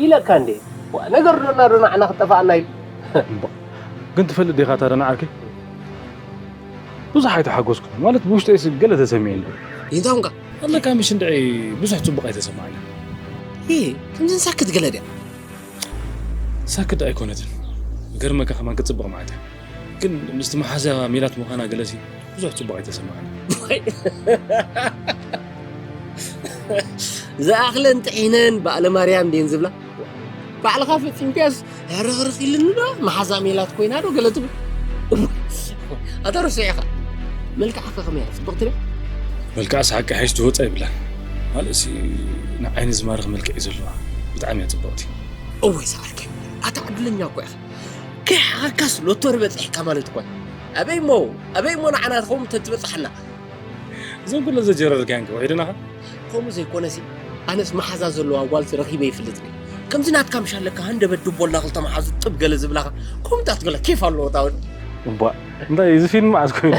ኢለካ እንዴ? ዋ፣ ነገር ዶና ዶ ንዓና ክጠፋኣና ኢሉ። እምባ፣ ግን ትፈልጥ ዲኻ እታ ደና ዓርከይ? ብዙሕ ኣይተሓጎስኩ። ማለት ብውሽጠይስ ገለ ተሰሚዕኒ። ይንታውንካ? ኣለካ ምሽ እንድዒ ብዙሕ ጽቡቕ ኣይተሰማዕኒ። ኢ፣ ከምዚ ሳክት ገለ ድያ? ሳክት ኣይኮነትን። ገርመካ ከማን ክጽብቕ ማለት እያ። ግን ምስቲ መሓዛ ሜላት ምዃና ገለሲ ብዙሕ ጽቡቕ ኣይተሰማዕኒ። ዝኣኽለን ጥሒነን በዓለ ማርያም ድየን ዝብላ? ባዕልኻ ፈጺምካዮስ ህርኽርኽ ኢልኒ ዶ? መሓዛ ሜላት ኮይና ዶ ገለ ትብል? ኣታ ርሱዕ ኢኻ። መልክዓ ከ ከመይ እያ? ጽብቕቲ ድያ? መልክዓስ ሓቂ ሓይሽ ትወጻ ይብላን። ካልእሲ ንዓይኒ ዝማርኽ መልክዕ እዩ ዘለዋ። ብጣዕሚ እያ ጽብቕቲ። እወይ ሰዓርከይ፣ ኣታ ዕድለኛ እኮ ኢኻ። ከይሓኸካስ ሎቶሪ በጺሕካ ማለት እኮ እዩ። ኣበይ እሞ፣ ኣበይ እሞ ንዓና ትኸውን ተትበጽሓና? እዞም ኩሎም ዘጀረርካያን ከ ውሒድናኻ? ከምኡ ዘይኮነሲ፣ ኣነስ መሓዛ ዘለዋ ጓል ረኺበ ይፈልጥኒ። ከምዚ ናትካ ምሽ ኣለካ፣ ሃንደበት ድቦላ ክልተ መሓዙ ጥብ ገለ ዝብላኻ። ከምታት ገለ ኬፍ ኣለዎ፣ ታወድ። እባ፣ እንታይ እዚ ፊልም መዓስ ኮይኑ?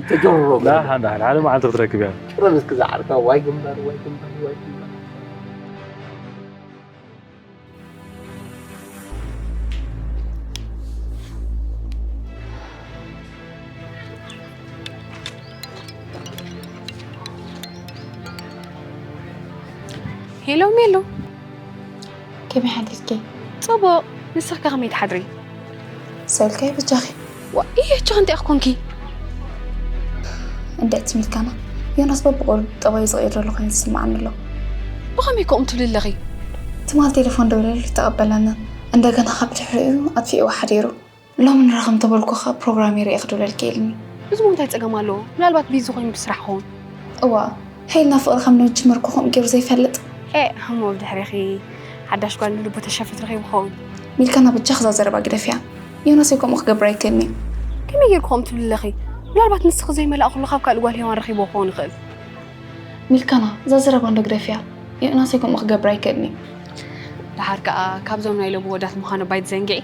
ተጀርሮ። ደሓን፣ ደሓን፣ ሓደ መዓልቲ ክትረክብ እያ። ጭረ ምስኪ ዝዓርካ፣ ዋይ ግንባር፣ ዋይ ግንባር፣ ዋይ ግንባር። ሄሎ ሜሉ፣ ከመይ ሓዲርኪ? ጽቡቕ፣ ንስኺ ከ ከመይ ትሓድሪ? ሰልከይ በጃኺ። ዋ፣ ይህ ቻ እንታይ ኮንኪ? እንድዕቲ ሚልካና፣ ዮናስ በብቑሩብ ጠባዩ ዝቕይር ዘሎ ኮይኑ ዝስምዓኒ ኣሎ። ብኸመይ ከምኡ ትብሊ ኣለኺ? ትማል ቴሌፎን ደዊለሉ ኣይተቐበለንን። እንደገና ካብ ድሕሪኡ ኣጥፊእዎ ሓዲሩ። ሎሚ ንረኸም ተበልኩ ኸኣ ፕሮግራም ይርኢ ክድውለልኪ ኢልኒ። እዚ እሞ እንታይ ጸገም ኣለዎ? ምናልባት ቢዚ ኮይኑ ብስራሕ ክኸውን። እዋ፣ ሄልና ፍቕሪ ከም ንጅምር እኮ ከምኡ ገይሩ ዘይፈልጥ። ኤእ፣ እሞ ብድሕሪኺ ሓዳሽ ጓል ንልቡ ተሸፍት ረኺቡ ክኸውን። ሚልካና በጃኺ እዛ ዘረባ ግደፍያ። ዮናስ ከምኡ ክገብር ኣይክእልን እዩ። ከመይ ጌርኩ ከምኡ ትብሊ ኣለኺ? ምናልባት ንስኺ ዘይመላእክሉ ካብ ካልእ ጓል ሄዋን ረኺብዎ ክኸውን ይኽእል። ሚልካና እዛ ዘረባ እንዶ ግደፍያ። ዮናስ ከምኡ ክገብር ኣይክእልን እዩ። ደሓር ከኣ ካብዞም ናይ ሎሚ ወዳት ምዃኑ ባይትዘንግዒ።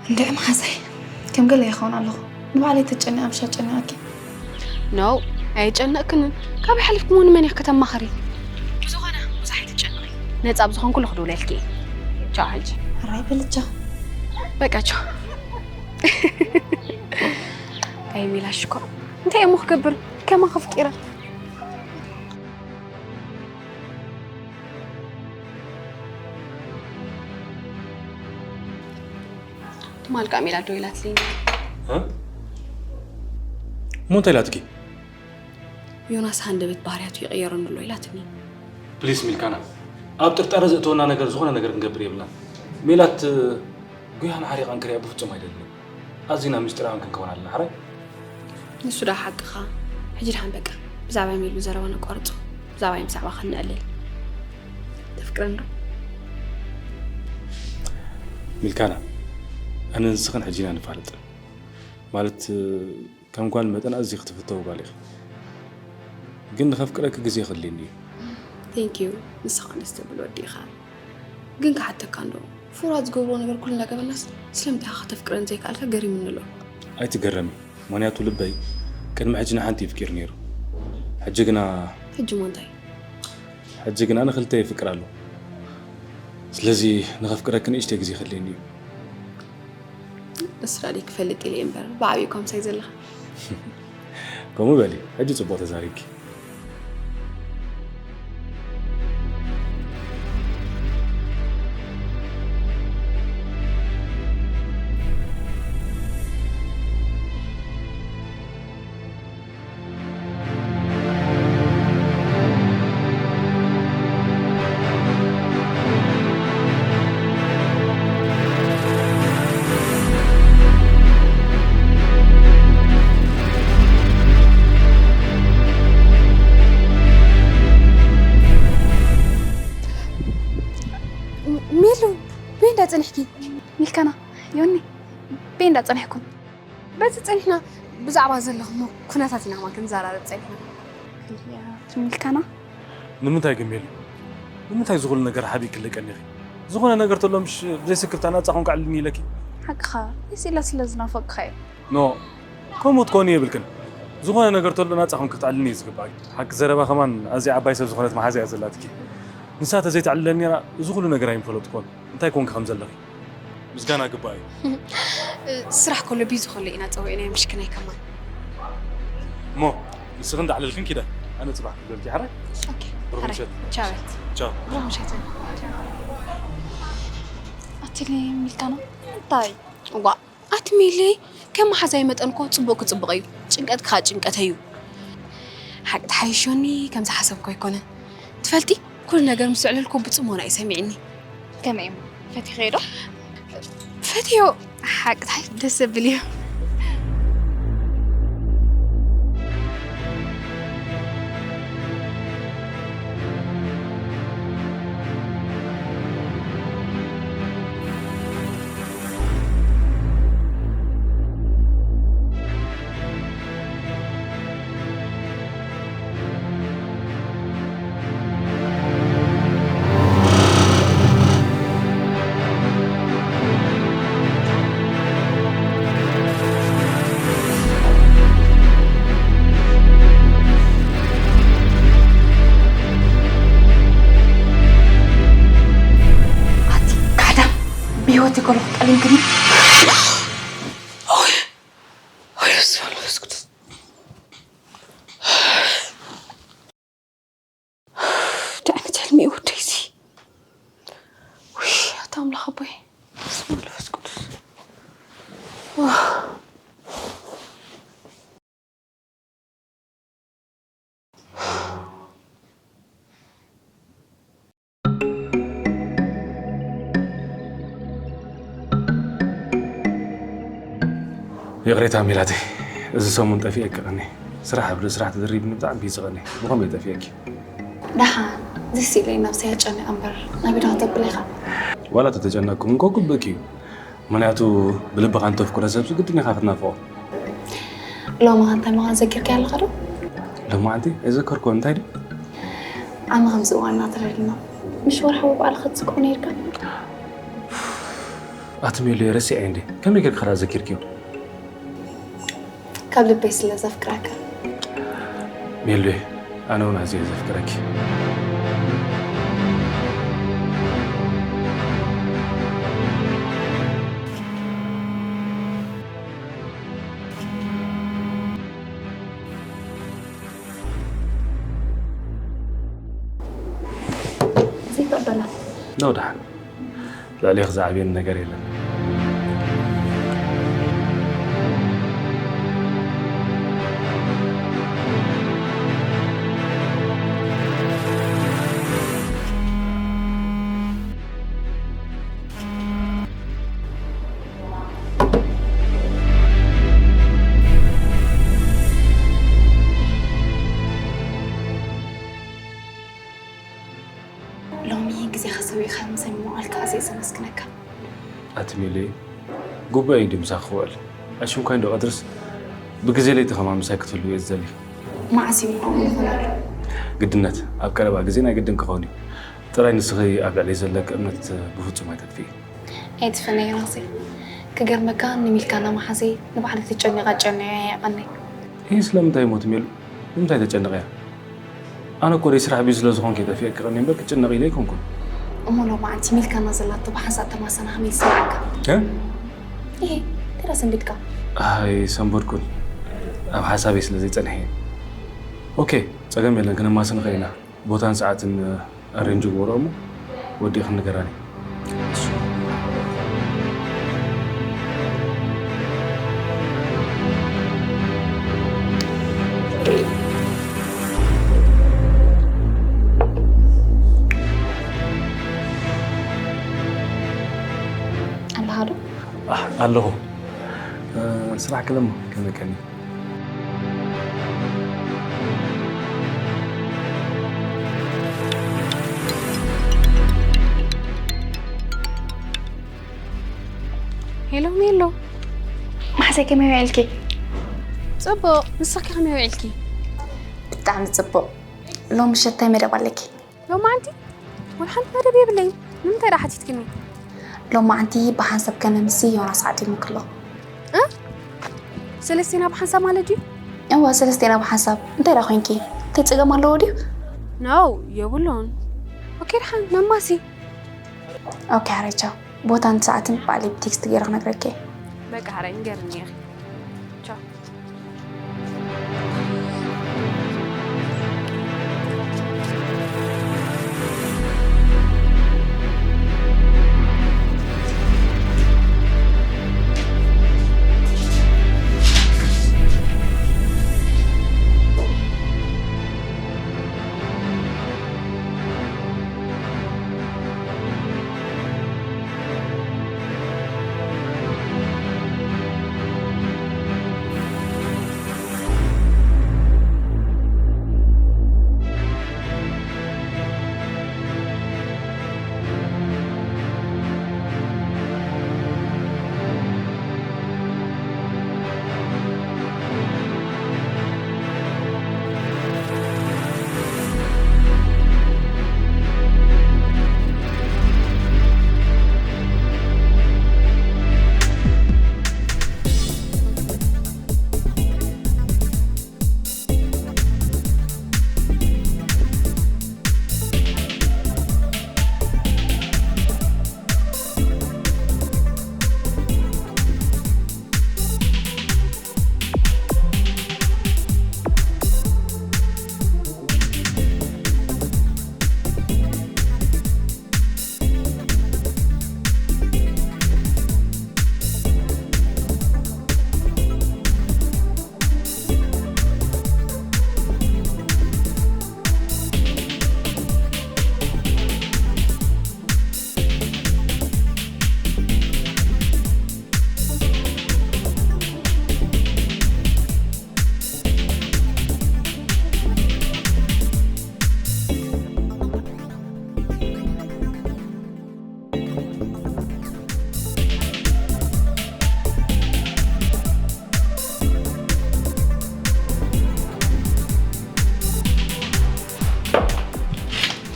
እንድዒ መሓዛይ፣ ከም ገለ ይኸውን ኣለኹ። ንባዕለይ ተጨኒቐ ምሽ ኣጨኒቐኪ። No፣ ኣየጨነቕክንን። ካበይ ሓሊፍኪ እሞ ንመን ኢኺ ከተማኽሪ? ብዝኾነ ብዙሕ ኣይትጨነቒ። ነጻ ብዝኾንኩሉ ክድውለልኪ እየ። ቻው ሕጂ። ሕራይ በሊ ቻው። በቃ ቻው። ኣይ ሚላሽ እኮ እንታይ እሞ ክገብር? ከማኺ ኣፍቂረ። ትማል ከኣ ሜላት ደዊላትለይ። እ? እሞ እንታይ ኢላትኪ? ዮናስ ሃንደበት ባህርያቱ ይቕየረኒ ኣሎ ኢላትኒ። ፕሊስ ሚልካና፣ ኣብ ጥርጣረ ዘእተወና ነገር ዝኾነ ነገር ክንገብር የብልናን። ሜላት ጉያን ዓሪቓን ክሪኣ ብፍጹም ኣይደልን። ኣዚና ምስጢራውያን ክንከውን ኣለና። ሕራይ? ንሱ ደኣ ሓቅኻ። ሕጂ ደሓን በቃ፣ ብዛዕባ ሜሉ ዘረባ ነቋርጾ። ብዛዕባይ ብዛዕባኻን ነዕልል። ተፍቅረኒ ዶ? ሚልካና፣ ኣነ ንስኽን ሕጂ ኢና ንፋለጥ። ማለት ከም ጓል መጠን ኣዝዩ ክትፍተው ጓል ኢኺ። ግን ንኸፍቅረኪ ግዜ ከድልየኒ እዩ። Thank you። ንስኻ ደስ ተብል ወዲ ኢኻ። ግን ክሓተካ እንዶ፣ ፍቑራት ዝገብርዎ ነገር ኩሉ እናገበርናስ ስለምንታይ ኢኻ ከተፍቅረኒ ዘይከኣልካ ገሪሙኒ ኣሎ። ኣይትገረሚ፣ ምኽንያቱ ልበይ ቅድሚ ሕጂ ንሓንቲ ይፍቅር ነይሩ። ሕጂ ግና ሕጂ እሞ እንታይ? ሕጂ ግና ንኽልተ ይፍቅር ኣሎ። ስለዚ ንኸፍቅረኪ ንእሽተይ ግዜ ከድልየኒ እዩ። እሱ ዳኣ ክፈልጥ ኢለ እየ እምበር ብዓብዩ እኳ ምሳይ ዘለኻ። ከምኡ በሊ፣ ሕጂ ጽቡቕ ተዛሪብኪ። ሜሉ፣ በይ እንዳ ጸኒሕኪ? ሚልካና፣ ዮኒ፣ በይ እንዳ ጸኒሕኩም? በዚ ጸኒሕና ብዛዕባ ዘለኹም ኩነታት ኢና ከማን ክንዘራረብ ጸኒሕና። እያ፣ ትምልከና? ንምንታይ ግን ሜሉ? ንምንታይ ዝኹሉ ነገር ሓቢእክለይ ቀኒኺ? ዝኾነ ነገር ተሎ ምሽ ብዘይ ስክፍታ ናጻ ኮንካ ዕልልኒ ኢለኪ? ሓቅኻ፣ ኢስ ኢለ ስለ ዝናፈቅካ እየ። ኖ፣ ከምኡ ትኮኒ የብልክን። ዝኾነ ነገር ተሎ ናጻ ኮንኪ ክትዕልልኒ እዩ ዝግባኣኪ። ሓቂ ዘረባ ከማን ኣዝያ ዓባይ ሰብ ዝኾነት መሓዛ እያ ዘላትኪ። ንሳ ተዘይተዕልለኒ ነይራ፣ እዚ ኩሉ ነገር ኣይምፈለጥኩዎን። እንታይ ኮንኪ ከም ዘለኺ? ምስጋና ግባእ እዩ። ስራሕ ከሎ ቢዚ ከሎ ኢና ጸዊዕናዮ፣ ምሽክናይ ከማን። እሞ ንስኺ እንዳዕለልክን ኪዳ፣ ኣነ ጽባሕ ክብለልኪ ሓራይ? ኦኬ፣ ብሩኽ ሓራይ። ምሸት። ቻው። ቻው። ብሩኽ ምሸት። ኣትሊ ሚልካና፣ እንታይ? ዋ፣ ኣቲ ሚሊ፣ ከም መሓዛይ መጠን እኮ ጽቡቕ ክጽብቕ እዩ፣ ጭንቀት ክዓ ጭንቀት እዩ። ሓቂ ተሓይሾኒ ከም ዝሓሰብኩ ኣይኮነን። ትፈልጢ፣ ኩሉ ነገር ምስ ዘዕለልኩ ብጽሞና እዩ ሰሚዕኒ። ከመይ እሞ? ፈቲኸዮ ዶ? ፈትዮ፣ ሓቂ ተሓይሽ ደስ ዘብል እዩ። ኣቲ ካሕዳም፣ ብህይወት ይከለኹ ጠሊምክኒ። ኦይ፣ ኦይ፣ በስመ ኣብ ወመንፈስ ቅዱስ። እንታይ ዓይነት ሕልሚ እዩ ወደይ እዚ? ውይ፣ ኣታ ኣምላኽ ኣቦይ፣ በስመ ኣብ ወመንፈስ ቅዱስ። ዋው። ይቕሬታ ሜላተይ፣ እዚ ሰሙን ጠፊኤኪ ቀኒ። ስራሕ ኣብ ልዕሊ ስራሕ ተደሪብኒ ብጣዕሚ ቢዚ ቀኒ። ብኸመይ ጠፊኤኪ? ደሓን፣ ደስ ኢለይ ናብሰይ ኣጨኒቐ እምበር፣ ናበይ ዶ ከተብል ኢኻ? ዋላ ተተጨነቅኩም እንኮ ግብእኪ እዩ። ምኽንያቱ ብልብኻ እንተፍቅሮ ሰብሲ ግድን ኢኻ ክትናፍቖ። ሎሚ እንታይ ምዃን ዘኪርካዮ ኣለኻ ዶ? ሎማዓንቲ ኣይዘከርኩዎን። እንታይ ድዩ? ዓሚ ከምዚ እዋን እናተረድና፣ ምሽ ወርሓዊ በዓልካ ትዝክሮ ነይርካ? ኣቲ ሜሉ፣ ረሲዐ እንዴ? ከመይ ጌርካ ደኣ ዘኪርክዮ? ካብ ልበይ ስለ ዘፍቅረካ። ሜሉየ፣ ኣነ እውን ኣዝየ ዘፍቅረኪ። ዘይተቐበላ። ኖ፣ ደሓን። ልዕሌኺ ዝዓብየኒ ነገር የለን። ሎሚ ግዜኻ ሰዊእካ ምሳይ ምውዓልካ ኣዝየ ዘመስግነካ። ኣቲ ሜሉየ፣ ግቡእ እዩ ድዩ ምሳኺ ክውዕል? ኣሽንኳይ እንዶ ቀትርስ ብግዜ ለይቲ ከማን ምሳይ ክትህልዊ እየ ዝደሊ። መዓስ እዩ ምዃኑ ይኾነሉ? ግድነት፣ ኣብ ቀረባ ግዜ ናይ ግድን ክኸውን እዩ። ጥራይ ንስኺ ኣብ ልዕለይ ዘለኪ እምነት ብፍጹም ኣይተጥፍኢ። ኣይትፍነ ዮናሰይ። ክገርመካ ንሚልካና መሓዘይ ንባዕለይ ተጨኒቐ ኣጨኒቐያ የቐነይ። ይህ ስለምንታይ ሞት ሜሉ? ንምንታይ ተጨንቕያ? ኣነ እኮ ደይ ስራሕ ቢዚ ስለ ዝኾንኩ እየ ጠፊኤ ክቐኒ እምበር ክጭነቕ ኢለ ኣይኮንኩን። እሞ ሎማዓንቲ ሚልካና ዘላቶ ብሓንሳእ ተማሰና ከመይ ይስምዓካ? እ? እሄ፣ ተዳ ሰንቢድካ? ኣይ ሰንበድኩን። ኣብ ሓሳበይ ስለ ዘይጸንሐ እየ። ኦኬ፣ ጸገም የለን፣ ክነማሲ ንኽእል ኢና። ቦታን ሰዓትን ኣሬንጅ ግበሮ እሞ ወዲእኺ ንገራኒ። ኣለኻ ዶ? ኣህ፣ ኣለኹ። እ፣ ስራሕ ክለሞ ከመይ ቀኒ? ሄሎ ሜሎ። መሓዘይ ከመይ ውዒልኪ? ጽቡቕ፣ ንስኺ ከመይ ውዒልኪ? ብጣዕሚ ጽቡቕ። ሎሚ ምሸት እንታይ መደብ ኣለኪ? ሎማዓንቲ? ወላ ሓንቲ መደብ የብለይን። ንምንታይ ደኣ ሓቲትክኒ? ሎማዓንቲ ብሓንሳብ ከነ ምስ ዮናስ ዓዲሙ ክሎ። እ? ሰለስቴና ብሓንሳብ ማለት ድዩ? እዋ፣ ሰለስቴና ብሓንሳብ። እንታይ ደኣ ኮይንኪ? እንታይ ጸገም ኣለዎ ድዩ? ኖ፣ የብሉን። ኦኬ፣ ደሓን ናብ ማሲ። ኦኬ፣ ሓራይ ቻው። ቦታን ሰዓትን ባዕለይ ብቴክስት ገይረ ክነግረኪ እየ። በቃ ሓራይ ንገርኒ ኢኺ። ቻው።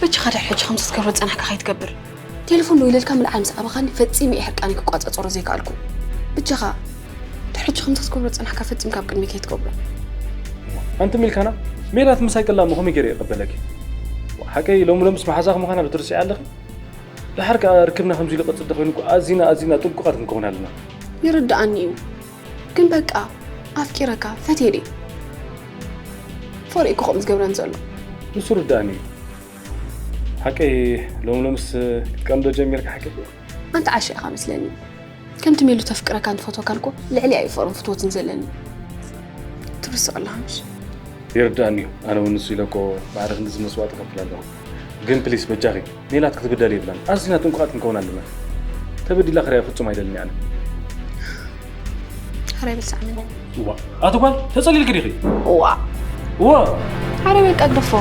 በጃኻ ድሕሪ ሕጂ ከምዚ ክትገብሮ ዝጸናሕካ ከይትገብር። ቴሌፎን ደዊለልካ ምልዓል ምስ ኣበኻኒ ፈጺመ እየ ሕርቃነይ ክቋጻጸሮ ዘይከኣልኩ። በጃኻ ድሕሪ ሕጂ ከምዚ ክትገብሮ ዝጸናሕካ ፈጺምካ ኣብ ቅድመይ ከይትገብሮ። ኣንቲ ሚልካና፣ ሜላት ምሳይ ቅላ እሞ ከመይ ገይረ እየ እቕበለኪ? ሓቀይ ሎሚ ሎምስ መሓዛኺ ምዃና ዶ ትርስዒ ኣለኺ? ደሓር ከኣ ርክብና ከምዚ ኢሉ ክቕጽል እንተኾይኑ እኮ ኣዚና ኣዚና ጥንቁቓት ክንከውን ኣለና። ይርድኣኒ እዩ። ግን በቃ ኣፍቂረካ፣ ፈትየ ድየ? ፍቕሪ እኮ ከምኡ ዝገብረኒ ዘሎ። ንሱ ርድኣኒ እዩ። ሓቀይ ሎሚ ሎምስ ክትቀንዶ ጀሚርካ ሓቀይ? ኣንተ ዓሻ ኢኻ መስለኒ። ከምቲ ሜሉ ተፍቅረካን ትፈትወካን እኮ ልዕሊኣ እዩ ፍቕርን ፍትወትን ዘለኒ። ትርስቕ ኣለኻ ምሽ? ይርድኣኒ እዩ። ኣነ እውን ንሱ ኢለ እኮ ማዕረ ክንድዚ መስዋእቲ እኸፍል ኣለኹ። ግን ፕሊስ በጃኺ ሜላት ክትብደል የብላን። ኣዚና ጥንቁቓት ክንከውን ኣለና። ተበዲላ ክሪኣ ፍጹም ኣይደልን ኣነ። ሕራይ በል ሰዓመኒ። እዋ፣ ኣቲ ጓል ተጸሊልኪ ዲኺ? እዋ። እዋ። ሕራይ በል ቀግደፎ።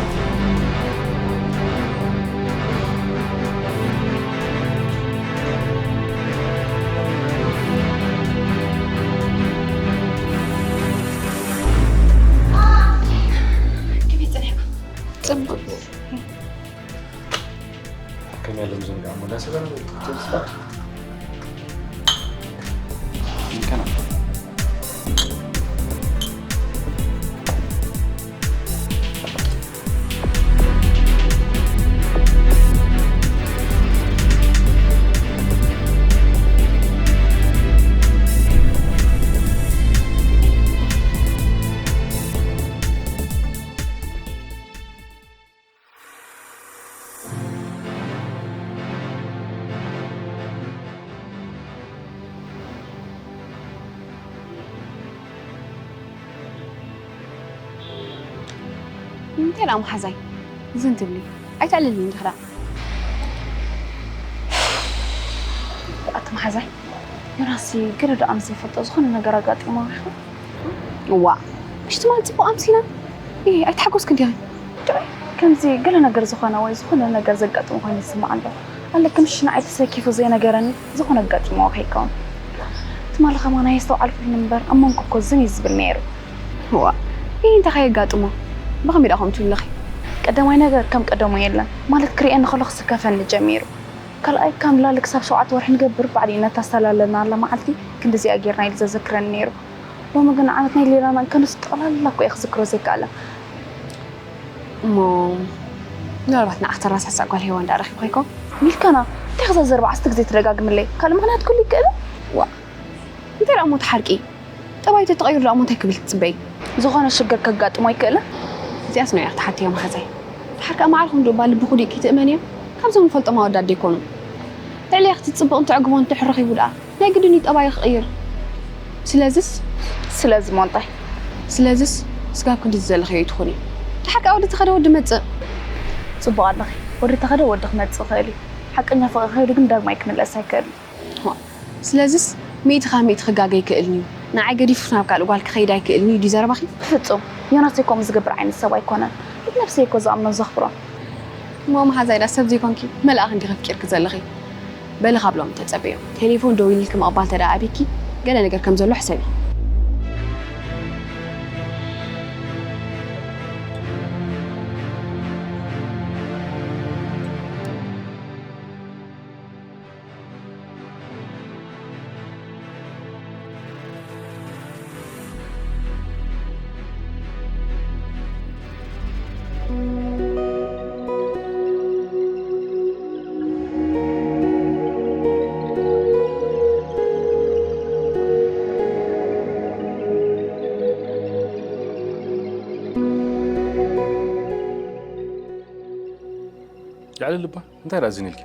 ጽቡቕ። ከመይ ኣሎ ምዝንጋዕ እሞ፣ ዳስ በል። እንከና። እንታይ ደኣ መሓዛይ? ዝን ትብሊ? ኣይተዕልልኒ እንዲኺ ደኣ። ኣቲ መሓዛይ፣ ዮናስሲ ገለ ደኣ ምስ ዘይፈልጦ ዝኾነ ነገር ኣጋጢምዎ ይኸውን? እዋእ፣ ምሽ ትማሊ ጽቡቕ ኣምሲና። ኢሂ፣ ኣይተሓጎስክን ዲኺ? ጥዑይ፣ ከምዚ ገለ ነገር ዝኾነ ወይ ዝኾነ ነገር ዘጋጥሞ ኮይኑ ይስምዓኒ ኣሎ። ኣለኪ ምሽ ንዓይ ተሰኪፉ ዘይነገረኒ ዝኾነ ኣጋጢምዎ ከይከውን። ትማሊ ከማን ኣየስተውዓልኩሉን እምበር፣ ኣብ መንጎ እኮ ዝን እዩ ዝብል ነይሩ። እዋእ፣ ኢሂ፣ እንታይ ከ የጋጥሞ? ብኸመይ ደኣ ከምኡ ትብሊ ኣለኺ? ቀዳማይ ነገር ከም ቀደሙ የለን። ማለት ክርእየኒ ከሎ ክስከፈኒ ጀሚሩ። ካልኣይ ካብ ንላዕሊ ክሳብ ሸውዓተ ወርሒ ንገብር ባዕሉ እዩ ነታ ዝተላለና ኣላ መዓልቲ ክንድዚኣ ጌርና ኢሉ ዘዘክረኒ ነይሩ። ሎሚ ግን ዓመት ናይ ሌላና እንከንስ ጠቕላላ እኮ እየ ክዝክሮ ዘይከኣለ። እሞ ምናልባት ንዓኽ ተረሳሳእ ጓል ሄዋን ዳኣ ረኺብካ ይኮን? ሚልካና፣ እንታይ ከዛ ዘረባ ዓሰርተ ግዜ ትደጋግምለይ? ካልእ ምኽንያት ክህሉ ይክእል? ዋ፣ እንታይ ደኣ እሞ ትሓርቂ? ጠባይ ተተቐይሩ ደኣ እሞ እንታይ ክብል ትጽበይ? ዝኾነ ሽግር ከጋጥሞ ኣይክእልን? እዚኣስ ንዑ ኢኺ ትሓትዮ መሓዛይ። ድሓር ከኣ ማዕርኹም ዶ እባ ልብኹ ዲኪ ትእመንዮ? ካብዞም ንፈልጦም ኣወዳት ደይኮኑ። ልዕሌኺ ትጽብቕን ትዕግቦን እንድሕር ረኺቡ ደኣ ናይ ግድን እዩ ጠባዩ ክቕይር። ስለዝስ? ስለዚ እሞ እንታይ? ስለዝስ ስጋብ ክንድዚ ዘለኽዮ ኣይትኹኒ። ድሓር ከኣ ወዲ ተኸደ ወዲ መጽእ። ጽቡቕ ኣለኺ። ወዲ ተኸደ ወዲ ክመጽእ ይኽእል እዩ። ሓቀኛ ፍቕሪ ከይዱ ግን ዳግማይ ክምለስ ኣይክእልን። እዋ፣ ስለዝስ ሚእቲ ካብ ሚእቲ ክጋገ ኣይክእልን እዩ። ንዓይ ገዲፉ ናብ ካልእ ጓል ክኸይድ ኣይክእልን እዩ ድዩ ዘረባኺ? ብፍጹም። ዮናስ እኮ ከምኡ ዝገብር ዓይነት ሰብ ኣይኮነን። ነብሰይ እኮ ዝኣምኖን ዘኽብሮን። እሞ መሓዛይ ዳ ሰብ ዘይኮንኪ መልኣኽ እንዲኺ ኣፍቂርኪ ዘለኺ። በሊ ካብ ሎሚ ተጸበዮ። ቴሌፎን ደዊልልኪ ምቕባል ተደኣ ኣቢኪ፣ ገለ ነገር ከም ዘሎ ሕሰቢ። ልዕሊ ልባ እንታይ ደኣ ዝን ኢልኪ?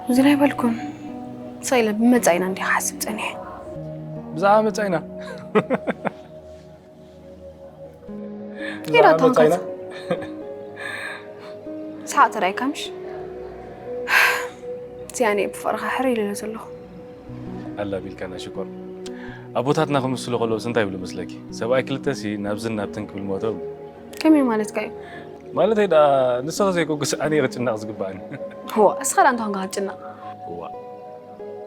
እዚ ናይ በልኩን ሳይለ ብመጻኢና እንዲኻ ሓስብ ጸኒሐ። ብዛዕባ መጻኢና? ጌራ ብዛዕባ መጻኢና? ታንከት። ሰሓቕ ተራይ ካምሽ? እዚኣኔ ብፍቕርኻ ሕር ኢለ ዘለኹ። ኣላ ቢልካና ሽኮር። ኣቦታትና ክምስሉ ከለውስ እንታይ ይብሉ መስለኪ? ሰብኣይ ክልተሲ ናብዝን ናብትን ክብል ሞተው። ከመይ ማለትካ እዩ? ማለተይ ደኣ ንስኺ ዘይኮንኩስ ኣነ እየ ክጭነቕ ዝግባእኒ። እዋ፣ እስኻ ደኣ እንታይ ኮንካ ክትጭነቕ? እዋ፣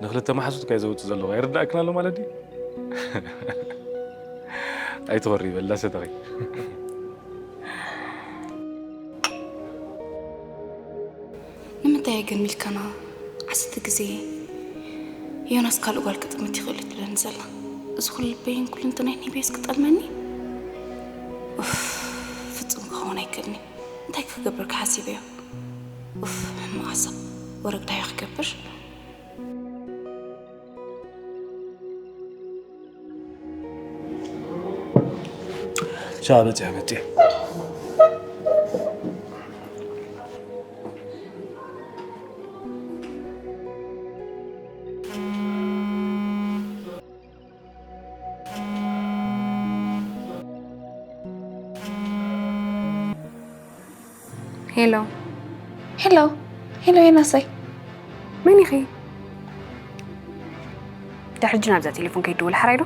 ንኽልተ መሓዙትካ እየ ዘውጽእ ዘለኹ። ኣይርዳእክን ኣሎ ማለት ድዩ? ኣይትኾሪ በላ ሰተኺ። ንምንታይ እየ ግን ሚልካና ዓሰርተ ግዜ ዮናስ ካልእ ጓል ክጥምት ይኽእል እዩ ትብለኒ ዘላ? እዚ ኩሉ ልበይን ኩልንትናይን ሂበዮስ ክጠልመኒ? ኡፍ፣ ፍጹም ክኸውን ኣይክእልኒ። እንታይ ክገብር ክሓሲበዮ? ኡፍ፣ ሕማቕ ሓሳብ። ወረግዳዮ ክገብር? ሻ በጽያ መጽያ። ሄሎ። ሄሎ። ሄሎ፣ የናሰይ። መን ኢኺ? ድሕሪ ሕጂ ናብዛ ቴሌፎን ከይትድውሊ ሓራይ ዶ?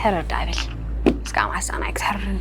ሕረር ደኣ በሊ። እስካብ መዓስ ኣነ ኣይክትሕርርኒ?